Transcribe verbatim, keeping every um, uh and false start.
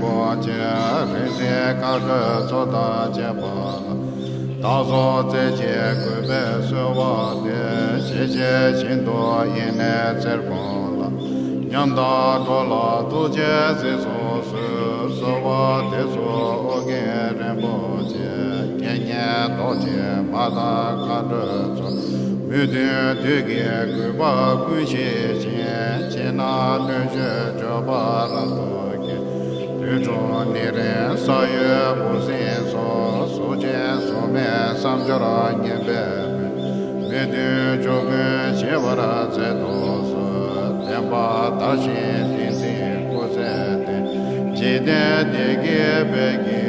པོ་ཆེ། རིག་འཛིན་མཁའ་འགྲོའི་ཚོགས་དང་བཅས་པ་ལ། བདག་སོགས་རྩེ་གཅིག་གུས་པས་གསོལ་བ་འདེབས། ཇི་ཇི་བཞིན་དུ་ཡེ་ནས་བརྩེར་དགོངས་ལ། ཉམས་དང་འགྲོགས་ལ་ཐུགས་རྗེས་གཟིགས་སུ་གསོལ། གསོལ་བ་འདེབས་སོ་ཨོ་རྒྱན་རིན་པོ་ཆེ། དགེ་བསྙེན་རྡོ་རྗེ་མ་དང་མཁའ་འགྲོའི་ཚོགས། མི་མཐུན་དུས་ཀྱི་གུས་པ་ཀུན་ཞི་ཞིང་། ཕྱི་ནང་མཐུན་ཕྱོགས་སྤྱོད་པ་རབ་ཏུ་རྒྱས། དུད་འགྲོ་ནད་རིམས་ས་གཡོས་འབུ་སྲིན་སོགས། གཟུགས་ཅན་གཟུགས་མེད་བསམ་སྦྱོར་ངན་པའི་བུ། མི་མཐུན་ཕྱོགས་ཀུན་ཞི་བར་མཛད་དུ་གསོལ། བདེན་པ་དར་ཞིང་བསྟན་འཛིན་སྐུ་ཚེ་བརྟན། འཇིག་རྟེན་བདེ་སྐྱིད་འཕེལ་གྱི།